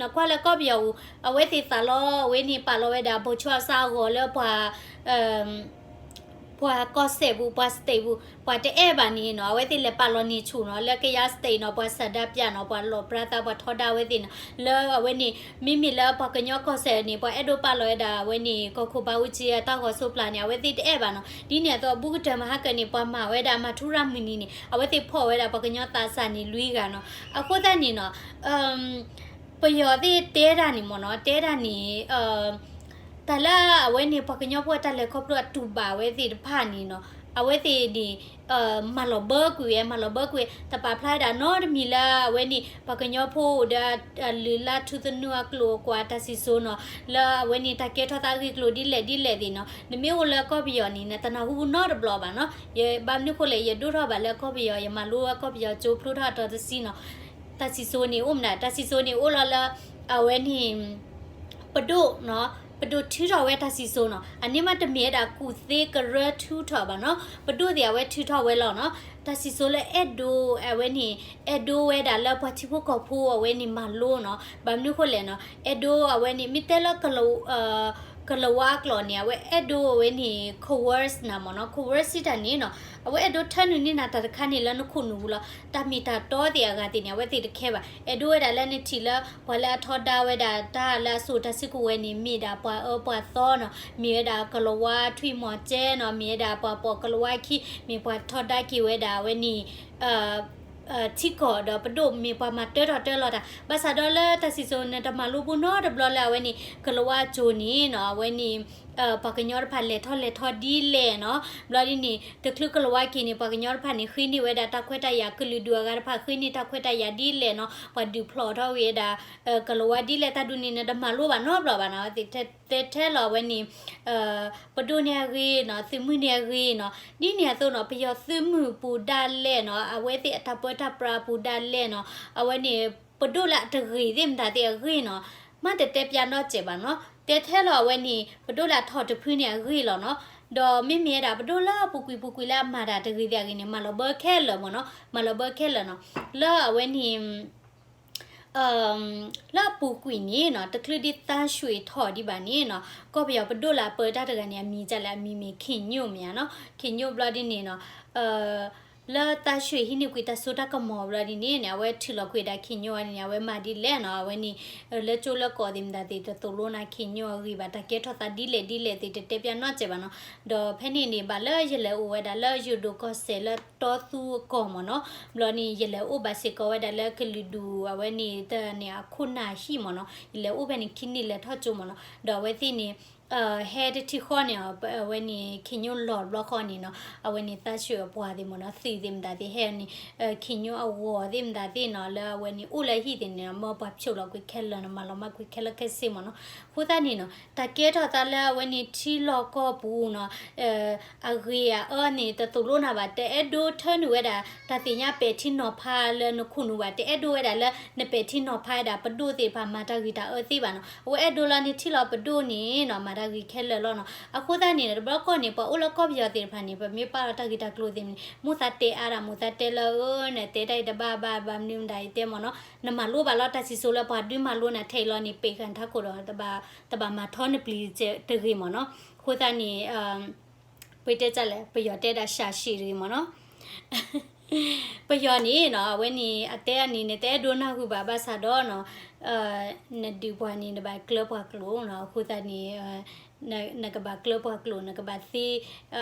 နကွၢ်လၢကီၢ်ပယီၤပူၤ အဝဲသ့ၣ်သးလီ အဝဲန့ၣ်ပာ်လီၤဝဲဒၣ် ဗိုလ်ချုပ်အောင်ဆန်း အဂီၢ်လၢပှၤ ပှၤကီၢ်စဲၣ်ပူၤ ပှၤ state ပူၤ ပှၤတအဲၣ်ဘၣ်န့ၣ်နီၤ, အဝဲသ့ၣ်လဲၤပာ်လီၤန့ၢ်ဆူၣ်နီၤ, လၢကယၤ state နီၤ, ပှၤဆန္ဒပြနီၤ, ပှၤလီၤပြါသး ပှၤထီဒါဝဲသ့ၣ်နီၤ, လၢအဝဲန့ၣ် မ့မ့ၢ်လၢပှၤကညီကီၢ်စဲၣ်န့ၣ် ပှၤအဲၣ်ဒိးပာ်လီၤဝဲဒၣ်အဝဲန့ၣ် ကီၢ်ခိၣ်ဘးအူကၠံအတၢ်ဂီၤစိးပျၢ်န့ၣ် အဝဲသ့ၣ်တအဲၣ်ဘၣ်နီၤ, ဒ်န့ၣ်အသိး ဘူးကတၢၢ်မဟါကၢန့ၣ် ပှၤမၤဝဲဒၣ် မၤထူရၤမုၢ်နံၤန့ၣ် အဝဲသ့ၣ်ဖီၣ်ဝဲဒၣ်ပှၤကညီသးစၢ်န့ၣ်လွံၢ်ဂၤနီၤ, အဃိသတးန့ၣ်နီၤ ပယီၤသ့ၣ်တဲတၢ်န့ၣ်မ့ၢ်နီၤ, တဲတၢ်န့ၣ် တၢ်လၢအဝဲန့ၣ် ပှၤကညီဖိအတၢ်လဲၤခီဖျိအတူၢ်ဘၣ်ဝဲသ့ၣ်တဖၣ်န့ၣ်နီၤ, အဝဲသ့ၣ်န့ၣ် မၤလီၤဘၢကွံာ်ဝဲ မၤလီၤဘၢကွံာ်ဝဲ တပာ်ဖျါဝဲဒၣ်နီတမံၤလၢအဝဲန့ၣ် ပှၤကညီဖိအိၣ်ဒီး လုၢ်လၢ်ထူသနူအကျိာ်အကွာ်တၢ်စံၣ်စိၤနီၤ, လၢအဝဲန့ၣ် တၢ်ကဲထီၣ်သးဂ့ၢ်ကျိၤဒ်လဲၣ်ဒ်လဲၣ်သ့ၣ်နီၤ, နမ့ၢ်အိၣ်လၢကီၢ်ပယီၤန့ၣ် နတနၢ်ဟူနီတဘျီဘၣ်နီၤ, ယဘၣ်မနုၤဃိလဲၣ် ယဒိၣ်ထီၣ်ဘၣ်လၢကီၢ်ပယီၤ ယမၤလိဝဲကီၢ်ပယီၤကၠိဖျိထီၣ်အတီၤတဆံနီၤ, တၢ်စံၣ်စိၤန့ၣ်အိၣ်မနုၤ, တၢ်စံၣ်စိၤန့ၣ်အိၣ်လီၤလၢ အဝဲန့ၣ် ပဒိၣ်နီၤ, ပဒိၣ်ထုးထီၣ်ဝဲတၢ်စံၣ်စိၤနီၤ, အန့ၣ်မ့တမ့ၢ်ဝဲဒၣ်ကူၣ်သ့ကရၢထုးထီၣ်ဘၣ်နီၤ, ပဒိၣ်သ့ၣ်အဝဲထုးထီၣ်ဝဲလီၤနီၤ, တၢ်စံၣ်စိၤလၢအဲၣ်ဒိး အဝဲန့ၣ် အဲၣ်ဒိးဝဲဒၣ်လၢပှၤထံဖိကီၢ်ဖိအဝဲန့ၣ်မၤလိနီၤ, ဘၣ်မနုၤဃိလဲၣ်နီၤ, အဲၣ်ဒိးအဝဲန့ၣ် မ့ၢ်တဲလၢကလီၤ ကလၤဝါကျိာ်န့ၣ် အဝဲအဲၣ်ဒိးဝဲန့ၣ် coerce နၤမ့ၢ်နီၤ, coerce တၢ်န့ၣ်နီၤ, အဝဲအဲၣ်ဒိးထၢနုာ်န့ၢ်နၤတၢ်တခါန့ၣ်လၢနခိၣ်နူာ်ပူၤလီၤ. တၢ်မ့ၢ်တၢ်တီသ့ၣ်အဂၤသ့ၣ်န့ၣ် အဝဲသ့ၣ်တခဲဘၣ်. အဲၣ်ဒိးဝဲဒၣ်လၢနထံၣ်လၢ ပှၤလၢအထီဒါဝဲဒၣ်တၢ်လၢအစိာ်တၢ်စုကဝဲၤန့ၣ် မ့ၢ်ဒၣ်ပှၤအၢပှၤသီနီၤ, မ့ၢ်ဝဲဒၣ်ကလၤဝါထွံၣ်မီၤကဲနီၤ, မ့ၢ်ဝဲဒၣ်ပှၤပိာ်ကလၤဝါခံ, မ့ၢ်ပှၤထီဒါက့ၤဝဲဒၣ်အဝဲန့ၣ် ထံကီၢ်ဒီးပဒိၣ်မ့ၢ်ပှၤမၤတၢထီၣ်တၢလီၤတၢ်, ဘၣ်ဆၣ်ဒီးလၢတၢ်စံၣ်စိၤန့ၣ် တမၤလိပူၤနီတဘျီလၢအဝဲန့ၣ် ကလၤဝါကၠိန့ၣ်နီၤ, အဝဲန့ၣ် ပှၤကညီတဖၣ်လဲၤထီၣ်လဲၤထီဒ်လဲၣ်နီၤ, ဘျီဒ်န့ၣ် တချုးကလၤဝါက့ၤန့ၣ် ပှၤကညီတဖၣ်န့ၣ် ဃ့န့ၢ်ဝဲဒၣ်တၢ်ခွဲးတၢ်ယာ်, ကလုာ်ဒူၣ်အဂၤတဖၣ်ဃ့န့ၢ်တၢ်ခွဲးတၢ်ယာ်ဒ်လဲၣ်နီၤ, ပှၤဒုးဖျိးထီၣ်ဝဲဒၣ် ကလၤဝါဒ်လဲၣ်, တၢ်ဒ်န့ၣ်န့ၣ် တမၤလိဘၣ်နီတဘျီဘၣ်နီၤ, သ့ၣ်တဲထဲလီၤအဝဲန့ၣ် ပဒိၣ်န့ၣ်အဂ့ၢ်နီၤ, သုးမုၢ်န့ၣ်အဂ့ၢ်နီၤ, ဒ်န့ၣ်အသိးနီၤ, ပယီၤသုးမုၢ်ပူၤဒၣ်လဲာ်နီၤ, အဝဲသ့ၣ်အတၢ်ပၢတၢ်ပြးပူၤဒၣ်လဲာ်နီၤ, အဝဲန့ၣ် ပဒိၣ်လၢအတဂ့ၤသ့ၣ်မတၤသ့ၣ်အဂ့ၢ်နီၤ, မ့ၢ်တတဲပျးနီတစဲးဘၣ်နီၤ, တဲထဲလီၤအဝဲန့ၣ် ပဒိၣ်လၢအထီၣ်တဖုန့ၣ်အဂ့ၢ်လီၤနီၤ, ဒီးမ့မ့ၢ်ဝဲဒၣ်ပဒိၣ်လၢအပူၤကွံာ်ပူၤကွံာ်လၢအမၤတၢ်တဂ့ၤသ့ၣ်အဂ့ၢ်န့ၣ် မၤလီၤဘၢခဲလၢာ်မ့ၢ်နီၤ, မၤလီၤဘၢခဲလၢာ်နီၤ, လၢအဝဲန့ၣ် လၢအပူၤကွံာ်န့ၣ်နီၤ, တချုးဒ်သန်းရွှေထီၣ်ဒံးဘၣ်န့ၣ်နီၤ, ကီၢ်ပယီၤပဒိၣ်လၢအပၢတၢ်တဂၤန့ၣ် အမံၤဒ်လဲၣ်, အမံၤမ့ၢ် ခင်ညွန့် မ့ၢ်ဧါနီၤ, ခင်ညွန့် ဘျီဒ်န့ၣ်နီၤ, လၢသန်းရွှေဟံးန့ၢ်ကွံာ်တၢ်စိတၢ်ကမီၤဘျီဒ်န့ၣ်န့ၣ် အဝဲထုးလီၤကွံာ်ဒၣ် ခင်ညွန့် န့ၣ် အဝဲမၤဒ်လဲၣ်နီၤ, အဝဲန့ၣ် လၢကၠိလၢကီးသ့ၣ်မတၤသ့ၣ် တသိၣ်လိနၤ ခင်ညွန့် အဂ့ၢ်ဘၣ်, တၢ်ကဲထီၣ်သးဒ်လဲၣ်ဒ်လဲၣ်သ့ၣ် တတဲပျးနီတစဲးဘၣ်နီၤ, ဒီးဖဲန့ၣ်န့ၣ် ဘၣ်လၢယလဲၤအိၣ်ဝဲဒၣ်လၢယိၤဒိၣ်ကီၢ်စဲၣ်လၢတီသူအကီၢ်မ့ၢ်နီၤ, ဘျီန့ၣ် ယလဲၤအိၣ်ဘၣ်စ့ၢ်ကီးဝဲဒၣ်လၢကလုာ်ဒူၣ်အဝဲန့ၣ်တၢ်န့ၣ်အခိၣ်နၢ်ဟံၣ်မ့ၢ်နီၤ, ယလဲၤအိၣ်ဖဲန့ၣ်ခံနံၣ်လဲၤထီၣ်ကၠိမ့ၢ်နီၤ, ဒီးအဝဲသ့ၣ်န့ၣ် ဟဲတထံၣ်ဃီန့ၣ် အဝဲန့ၣ် ခင်ညွန့် လီၤတဘျီဃီန့ၣ်နီၤ, အဝဲန့ၣ် သန်းရွှေ အပှၤသ့ၣ်မ့ၢ်နီၤ, သုးသ့ၣ်မတၤသ့ၣ်ဟဲန့ၣ် ခင်ညွန့် အဂီၤသ့ၣ်မတၤသ့ၣ်နီၤ, လၢအဝဲန့ၣ်အိၣ်လၢဟံၣ်သ့ၣ်န့ၣ် မ့ၢ်ပှၤဖျိးလီၤကွံာ်ခဲလၢာ်နီၤ, မၤလီၤမၢ်ကွံာ်ခဲလၢာ်ခဲဆ့မ့ၢ်နီၤ, အဃိသတးန့ၣ်နီၤ, တၢ်ကဲထီၣ်သးလၢအဝဲန့ၣ်ထံလီၢ်ကီၢ်ပူၤနီၤ အဂ့ၤအအၢန့ၣ် တသိၣ်လိနၤဘၣ်, တအဲၣ်ဒိးထၢနုာ်ဝဲဒၣ် တၢ်သ့ၣ်ညါပဲာ်ထံနီၤဖးလၢနခိၣ်နူာ်ဘၣ်, တအဲၣ်ဒိးဝဲဒၣ်လၢနပဲာ်ထံနီၤဖးဝဲဒၣ် ပဒိၣ်သ့ၣ်တဖၣ်မၤတၢ်ဂ့ၤတၢ်အၢသ့ဘၣ်နီၤ, အဝဲအဲၣ်ဒိးလၢနထံၣ်လီၤပဒိၣ်န့ၣ်နီၤ မၤတၢ်ဂ့ၤခဲလၢာ်လီၤနီၤ, အဃိသတးန့ၣ် တဘျီကီၢ်န့ၣ် ပှၤအိၣ်လၢကီၢ်ပယီၤသ့ၣ်တဖၣ်န့ၣ် ပမ့ၢ်ပာ်လီၤတၢ်ဂ့ၤတၢ်ကျိၤသ့ၣ်န့ၣ် မိၣ်သးတဲအါဒၣ် မိၣ်သးတဲလၢအၢ နတဲတၢ်အံၤတဘၣ်ဘၣ် ဘၣ်မနုၤမတၤယတဲမ့ၢ်နီၤ, နမၤလိဘၣ်လီၤ တၢ်စံၣ်စိၤလၢပှၤဒုးမၤလိနၤထဲအံၤလီၤန့ၣ် ပ့ၢ်ဃာ်နထးခိၣ်ဒီး တဘၣ်မၤထီနပျံၤတဂ့ၤမ့ၢ်နီၤ, အဃိသတးန့ၣ် ပတဲတၢ်လဲၣ် ပယီၤတဲဒၣ် ရှၢၣ်ရှံၣ် တဂ့ၤမ့ၢ်နီၤ, ပယီၤန့ၣ်နီၤ အဝဲန့ၣ် အတဲအန့ၣ် နတအဲၣ်ဒိးနၢ်ဟူဘၣ်ဘၣ်ဆၣ်ဒီးနီၤ နဒုးပှၤန့ၣ် နဘၣ်ကျၢပှၤကျိာ်နီၤ, အဃိသတးန့ၣ် နကဘၣ်ကျၢပှၤကျိာ် နကဘၣ်သ့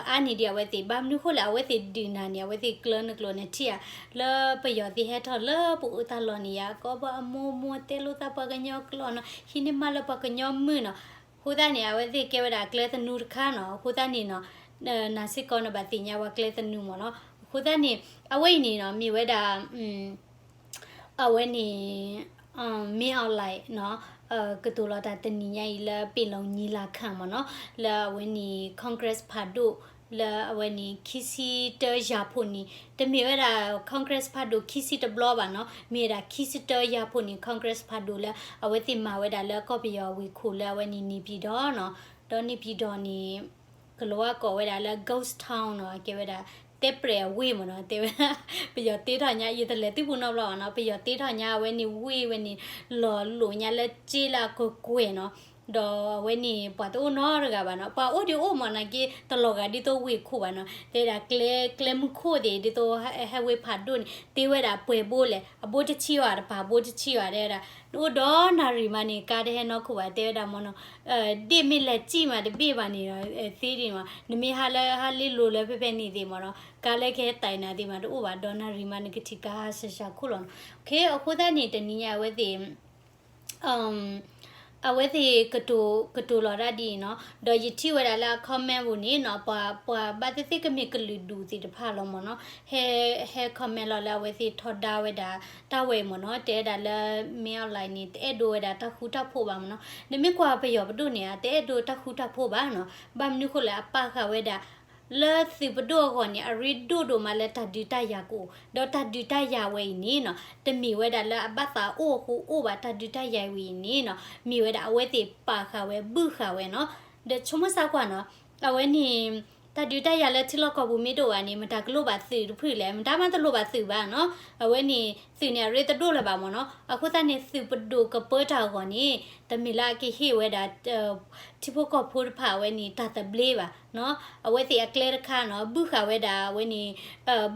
အါန့ၢ်ဒံးအဝဲသ့ၣ်, ဘၣ်မနုၤဃိလဲၣ် အဝဲသ့ၣ်ဒုးနၤန့ၣ် အဝဲသ့ၣ်ကျၢနကျိာ် နထံၣ်ဧါ, လၢပယီၤသ့ၣ်ဟဲထီၣ်လၢပအိၣ်တၢ်လီၢ်န့ၣ်ယါ ကိးပှၤအမိၢ်မိၢ်တဲလိာ်သးပှၤကညီကျိာ်နီၤ, ဟံးန့ၢ်မးလၢပှၤကညီမုၢ်နီၤ, အဃိသတးန့ၣ် အဝဲသ့ၣ်ကဲဝဲဒၣ်ကျဲသနူတခါနီၤ, အဃိသတးန့ၣ်နီၤ နၤစ့ၢ်ကီးနဘၣ်သ့ၣ်ညါပှၤကျဲသနူမ့ၢ်နီၤ, အဃိသတးန့ၣ် အဝဲအံၤန့ၣ်နီၤ မ့ၢ်ဝဲဒၣ် အဝဲန့ၣ် မင်းအောင်လှိုင်နီၤ ကတိၤလီၤတၢ်တနံၤညါအံၤလၢ ပင်လုံညီလာခံမ့ၢ်နီၤ, လၢအဝဲန့ၣ် Congress ဖးဒိၣ် လၢအဝဲန့ၣ် ခံဆံတၢယၤဖိနံၣ်, တမ့ၢ်ဝဲဒၣ် Congress ဖးဒိၣ်ခံဆံတဘျီဘၣ်နီၤ, မ့ၢ်ဝဲဒၣ်ခံဆံတၢယၤဖိနံၣ် Congress ဖးဒိၣ်လၢ အဝဲသ့ၣ်မၤဝဲဒၣ်လၢကီၢ်ပယီၤဝ့ၢ်ခိၣ်လၢအဝဲန့ၣ် နေပြည်တော်နီၤ, ဒီး နေပြည်တော် န့ၣ် ကလီၤဝါကိးဝဲဒၣ်လၢ ghost town နီၤ, ကဲဝဲဒၣ် တဲပြဲၣ်အဝ့ၢ်မ့ၢ်နီၤ, တဲဝဲဒၣ် ပယီၤတ့ထီၣ်ညါ ယတလဲၤသုပူၤနီတဘျီဘၣ်နီၤ, ပယီၤတ့ထီၣ်ညါအဝဲန့ၣ်ဝ့ၢ်ဝဲန့ၣ် လီၤလိာ်ညါလၢစ့လၢအကကွဲၢ်နီၤ, ဒီးအဝဲန့ၣ် ပှၤတအိၣ်နီတဂၤဘၣ်နီၤ, ပှၤအိၣ်ဒံးအိၣ်မ့ၢ်နာ်က့ တလီၤဂာ်ဒ်သိးဝ့ၢ်ခိၣ်ဘၣ်နီၤ, တဲဒၣ်ကျဲ ကျဲမုၢ်ခိၣ်သ့ၣ် ဒ်သိးဟဲဝ့ၢ်ဖးဒိၣ်န့ၣ် တ့ဝဲဒၣ်ပှဲၤဘိလဲၣ်, အဘိတဆံဘၣ်တပၤ အဘိတဆံဘၣ် တဲဝဲဒၣ်, နအိၣ်ဒီးနၣ်ရံၣ်မးန့ၣ် ကါတဟဲနီၢ်ခိၣ်ဘၣ် တဲဝဲဒၣ်မ့ၢ်နီၤ, ဒ့ၣ်မ့ၢ်လဲၤစံၣ်မးတဘ့ၣ်ဘၣ်န့ၣ်ဒီး သ့ဒ်န့ၣ်မး နမ့ၢ်ဟးလၢဟးလ့လိၤလၢဖဲဖဲန့ၣ်သ့ၣ်မ့ၢ်နီၤ, ကါလၢကဟဲသးနၤသ့ၣ်မး တအိၣ်ဘၣ် ဒီးနၣ်ရံၣ်မး နကထံၣ်ကါဟးစှၤစှၤခိၣ်လီၤနီၤ, အဃိသတးန့ၣ် တနံၤညါအဝဲသ့ၣ် အဝဲသ့ၣ်ကတိၤ ကတိၤလီၤဒၣ်ဒ်အံၤနီၤ, ဒီးယထံၣ်ဝဲဒၣ်လၢအ comment ပူၤန့ၣ်နီၤ, ပှၤ ပှၤဘၣ်သ့ၣ်သ့ၣ်ကမ့ၢ်ကလုာ်ဒူၣ်သ့ၣ်တဖၣ်လီၤမ့ၢ်နီၤ, ဟဲ ဟဲ comment လီၤလၢအဝဲသ့ၣ်ထီဒါဝဲဒၣ် တၢ်ဝဲအံၤမ့ၢ်နီၤ, တဲဝဲဒၣ်လၢ မင်းအောင်လှိုင် န့ၣ် တအဲၣ်ဒိးဝဲဒၣ်တၢ်ဃူတၢ်ဖိးဘၣ်မ့ၢ်နီၤ, နမ့ၢ်ကွၢ်ပယီၤပဒိၣ်န့ၣ် တအဲၣ်ဒိးတၢ်ဃူတၢ်ဖိးဘၣ်နီၤ, ဘၣ်မနုၤဃိလဲၣ် အပာ်ဃာ်ဝဲဒၣ် လၢသုးပဒိၣ်အဂီၢ်န့ၣ် အရ့ဒိၣ်ဒိၣ်မးလၢတၢ်ဒုးတၢ်ယၤကအိၣ်, ဒီးတၢ်ဒုးတၢ်ယၤဝဲအံၤန့ၣ်နီၤ, တမ့ၢ်ဝဲဒၣ်လၢအဘၣ်သးအိၣ်အဃိအိၣ်ဘၣ်, တၢ်ဒုးတၢ်ယၤဝဲအံၤန့ၣ်နီၤ, မ့ၢ်ဝဲဒၣ်အဝဲသ့ၣ်ပာ်ဃာ်ဝဲ ဘုၣ်ဃာ်ဝဲနီၤ, ဒီးဆိကမိၣ်ဆၢကွၢ်နီၤ, အဝဲန့ၣ် တၢ်ဒုးတၢ်ယၤလၢထံလီၢ်ကီၢ်ပူၤမ့ၢ်တအိၣ်ဘၣ်န့ၣ် မတၤကလိၣ်ဘၣ်သုးတဖုလဲၣ်, မတၤမးတလိၣ်ဘၣ်သုးဘၣ်နီၤ. အဝဲန့ၣ် သုးန့ၣ်အရ့တဒိၣ်လၢၤဘၣ်မ့ၢ်နီၤ. အဃိသတးန့ၣ် သုးပဒိၣ်ကပၢတၢ်အဂီၢ်န့ၣ် တမ့ၢ်လၢအကဟ့ၣ်ဝဲဒၣ် ထံဖိကီၢ်ဖိတဖၣ်အဝဲန့ၣ် တၢ်သဘျ့ဘၣ်နီၤ. အဝဲသ့ၣ်အကျဲတခါနီၤ ဘုၣ်ဃာ်ဝဲဒၣ်အဝဲန့ၣ်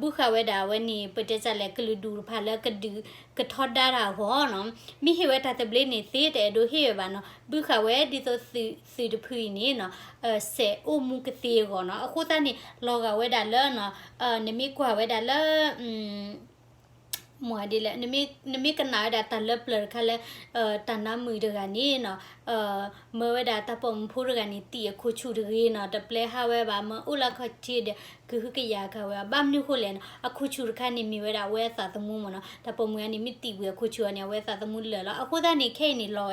ဘုၣ်ဃာ်ဝဲဒၣ်အဝဲန့ၣ် ပတဲစၢ်လဲၣ် ကလုာ်ဒူၣ်တဖၣ်လၢကဒုးကထီဒါတၢ်အဂီၢ်နီၤ. မ့ၢ်ဟ့ၣ်ဝဲတၢ်သဘျ့န့ၣ်သ့ တအဲၣ်ဒိးဟ့ၣ်ဝဲဘၣ်နီၤ. ဘုၣ်ဃာ်ဝဲဒ်သိးသုးတဖုအံၤန့ၣ်နီၤ စဲးအိၣ်မူကသ့အဂီၢ်နီၤ. အဃိသတးန့ၣ် လီၤဂာ်ဝဲဒၣ်လၢ နမ့ၢ်ကွၢ်ဝဲဒၣ်လၢ မ့ၢ်ဒ်လဲၣ် နမ့ၢ်ကနၣ်ဝဲဒၣ်တၢ်လၢပျၢၤတခါလၢ တၢ်နါမုာ်တဂၤန့ၣ်နီၤ မၢဝဲဒၣ်တၢ်ပိာ်မုၣ်ဖိတဂၤန့ၣ် တံၢ်အခိၣ်ဆူၣ်တဂ့ၤနီၤ တပျဲဟးဝဲဘၣ် မၢအိၣ်လၢခီၣ်ထံးဒီး ကဟုကယာ်ကၤဝဲ ဘၣ်မနုၤဃိလဲၣ်နီၤ အခိၣ်ဆူၣ်တခါန့ၣ် မ့ၢ်ဝဲဒၣ်အဝဲအသးသမူမ့ၢ်နီၤ တၢ်ပိာ်မုၣ်အန့ၣ် မ့ၢ်တံၢ်ဝံၤအခိၣ်ဆူၣ်အီၤန့ၣ် အဝဲအသးသမူလၢာ်လီၤ. အဃိသတးန့ၣ် ခဲအံၤန့ၣ် လီၤဂာ်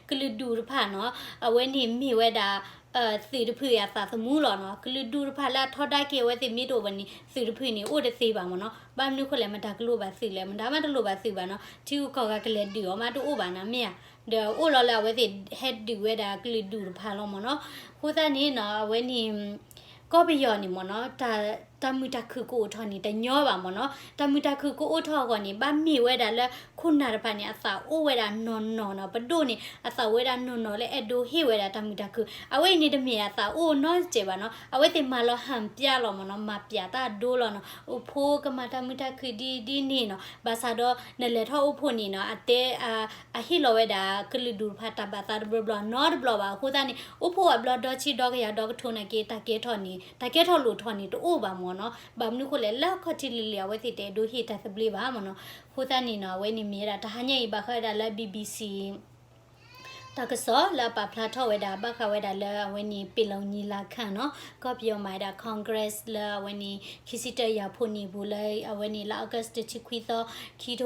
ကလုာ်ဒူၣ်တဖၣ်နီၤ အဝဲန့ၣ်မ့ၢ်ဝဲဒၣ် သုးတဖုအံၤအသးသမူလီၤနီၤ. ကလုာ်ဒူၣ်တဖၣ်လၢအထီဒါက့ၤအဝဲသ့ၣ်မ့ၢ်တအိၣ်ဘၣ်န့ၣ် သုးတဖုန့ၣ် အိၣ်တသ့ဘၣ်မ့ၢ်နီၤ. ဘၣ်မနုၤဃိလဲၣ် မတၤကလိၣ်ဘၣ်သုးလဲၣ်, မတၤမးတလိၣ်ဘၣ်သုးဘၣ်နီၤ. ထံဂုၤကီၢ်ဂၤကလဲၤဒုးအီၤမးတအိၣ်ဘၣ်နီၤ မ့ၢ်ဧါ. ဒီးအိၣ်လီၤလၢအဝဲသ့ၣ်ဟဲဒုးဝဲဒၣ်ကလုာ်ဒူၣ်တဖၣ်လီၤမ့ၢ်နီၤ. အဃိသတးန့ၣ်နီၤ အဝဲန့ၣ် ကီၢ်ပယီၤန့ၣ်မ့ၢ်နီၤ တၢ်မုာ်တၢ်ခုၣ်ကအိၣ်ထီၣ်န့ၣ် တညီဘၣ်မ့ၢ်နီၤ. တၢ်မုာ်တၢ်ခုၣ်ကအိၣ်ထီၣ်အဂီၢ်န့ၣ် ဘၣ်မ့ၢ်ဝဲဒၣ်လၢ ခိၣ်နၢ်တဖၣ်န့ၣ် အသးအိၣ်ဝဲဒၣ်နီၢ်နီၢ်နီၤ. ပဒိၣ်န့ၣ် အသးအိၣ်ဝဲဒၣ်နီၢ်နီၢ်လၢအဲၣ်ဒိးဟ့ၣ်ဝဲဒၣ်တၢ်မုာ်တၢ်ခုၣ်. အဝဲအံၤန့ၣ်တမ့ၢ်အသးအိၣ်နီတစဲးဘၣ်နီၤ. အဝဲသ့ၣ်မၤလီၤဟၣ်ပျၢ်လီၤမ့ၢ်နီၤ, မၤပျၢ်တၢ်ဒိလီၤနီၤ. အိၣ်ဖှိၣ်ကမၤတၢ်မုာ်တၢ်ခုၣ်ဒ်ဒ်န့ၣ်နီၤ. ဘၣ်ဆၣ်ဒီးနလဲၤထီၣ်အိၣ်ဖှိၣ်န့ၣ်နီၤ အတဲ အဟ့ၣ်လီၤဝဲဒၣ်ကလုာ်ဒူၣ်တဖၣ်တၢ်ဘၣ်သးတဘျီဘျီနီတဘျီဘၣ်. အဃိသတးန့ၣ် အိၣ်ဖှိၣ်အဘျီဒီဆံဒီကယၤဒီကထိနာ်က့ တၢ်ကဲထီၣ်န့ၣ် တၢ်ကဲထီၣ်လိာ်ထီၣ်န့ၣ်တအိၣ်ဘၣ်မ့ၢ်နီၤ. ဘၣ်မနုၤဃိလဲၣ် လၢအခီၣ်ထံးလံၤလံၤအဝဲသ့ၣ်တအဲၣ်ဒိးဟ့ၣ်တၢ်သဘျ့ဘၣ်မ့ၢ်နီၤ. အဃိသတးန့ၣ်နီၤ အဝဲန့ၣ်မ့ၢ်ဝဲဒၣ်တဟါညါအံၤဘၣ်ဃးဝဲဒၣ်လၢ BBC တၢ်ကစီၣ်လၢအပာ်ဖျါထီၣ်ဝဲဒၣ် ဘၣ်ဃးဝဲဒၣ်လၢအဝဲန့ၣ် ပ့ၤလီၤညီလာခံနီၤ. ကီၢ်ပယီၤမၤဝဲဒၣ် Congress လၢအဝဲန့ၣ် ခံဆံတၢယၤဖိန့ၣ်ပူၤလၢ အဝဲန့ၣ်လၢ August တဆံခွံသီ ခံထိ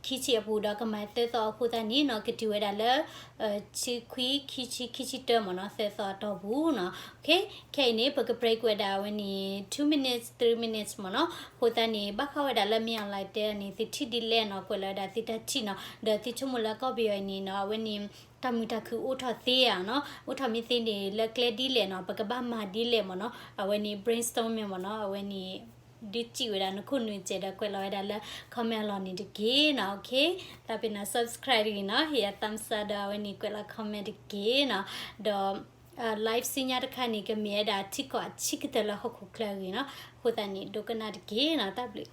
ခံဆံအပူၤဒီးကမၤသၢသီအဃိသတးန့ၣ်နီၤ ကတုၤဝဲဒၣ်လၢ ဆံခွံ ခံဆံ ခံဆံတၢမ့ၢ်နီၤ သၢသီအတီၢ်ပူၤနီၤ. ခဲအံၤန့ၣ် ပက break ဝဲဒၣ်အဝဲန့ၣ် two minutes, three minutes မ့ၢ်နီၤ. အဃိသတးန့ၣ် ဘၣ်ဃးဝဲဒၣ်လၢ မင်းအောင်လှိုင်တဲန့ၣ် သုထံၣ်ဒ်လဲၣ်နီၤ ကွဲးလီၤဝဲဒၣ်သုတၢ်ထံၣ်နီၤ. ဒီးသုဆိကမိၣ်လၢကီၢ်ပယီၤအံၤန့ၣ်နီၤ အဝဲန့ၣ် တၢ်မုာ်တၢ်ခုၣ်အိၣ်ထီၣ်သ့ဧါနီၤ, အိၣ်ထီၣ်မ့ၢ်သ့န့ၣ် လၢကျဲဒ်လဲၣ်နီၤ ပကဘၣ်မၤဒ်လဲၣ်မ့ၢ်နီၤ. အဝဲန့ၣ် brainstorming မ့ၢ်နီၤ အဝဲန့ၣ် ဒုးစံးဝဲဒၣ်နခိၣ်နူာ်စဲးဒီးကွဲးလီၤဝဲဒၣ်လၢ comment အလီၢ်န့ၣ်တက့ၢ်နီၤ. လၢပ့ၤနီၤ subscribe တဂ့ၤနီၤ ဟ့ၣ်ယၤ thumbs up ဒီးအဝဲန့ၣ် ကွဲးလီၤ comment တက့ၢ်နီၤ. ဒီး live ဆူညါတခါန့ၣ် ကမ့ၢ်ဝဲဒၣ်ထံကီၢ်အဆံးကတၢၢ်လၢဟီၣ်ခိၣ်ချၢအဂ့ၢ်နီၤ. အဃိသတးန့ၣ် ဒိကနၣ်တက့ၢ်နီၤ တၢ်ဘျုး